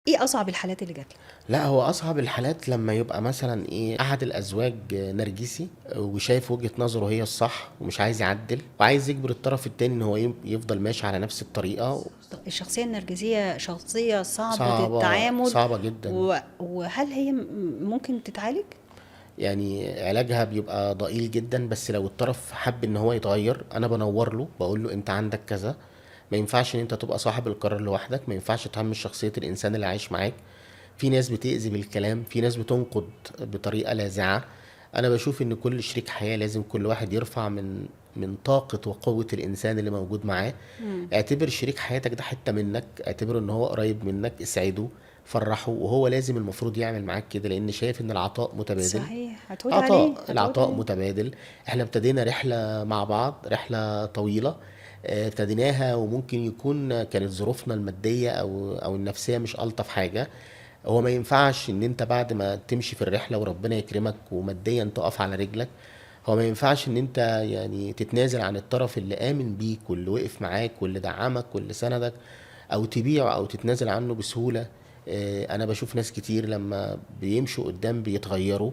ايه اصعب الحالات اللي جات لك؟ لا، هو اصعب الحالات لما يبقى مثلا ايه، احد الازواج نرجسي وشايف وجهة نظره هي الصح ومش عايز يعدل وعايز يجبر الطرف التاني ان هو يفضل ماشي على نفس الطريقة. الشخصية النرجسية شخصية صعبة صعبة، التعامل، صعبة جدا. وهل هي ممكن تتعالج؟ يعني علاجها بيبقى ضئيل جدا، بس لو الطرف حب ان هو يتغير انا بنور له، بقول له انت عندك كذا، ما ينفعش ان انت تبقى صاحب القرار لوحدك، ما ينفعش تهمش شخصية الانسان اللي عايش معاك. في ناس بتأذي بالكلام، في ناس بتنقد بطريقة لاذعة. انا بشوف ان كل شريك حياة لازم كل واحد يرفع من طاقة وقوة الانسان اللي موجود معاه. اعتبر شريك حياتك ده حتة منك، اعتبره ان هو قريب منك، اسعده، فرحه، وهو لازم المفروض يعمل معاك كده، لان شايف ان العطاء متبادل. صحيح، هتقول عليه، هتقول العطاء عليه. متبادل. احنا ابتدينا رحلة مع بعض، رحلة طويلة، ابتديناها وممكن يكون كانت ظروفنا المادية أو النفسية مش ألطف حاجة. هو ما ينفعش إن أنت بعد ما تمشي في الرحلة وربنا يكرمك وماديا تقف على رجلك، هو ما ينفعش إن أنت تتنازل عن الطرف اللي آمن بيك واللي وقف معاك واللي دعمك واللي سندك، أو تبيعه أو تتنازل عنه بسهولة. أنا بشوف ناس كتير لما بيمشوا قدام بيتغيروا.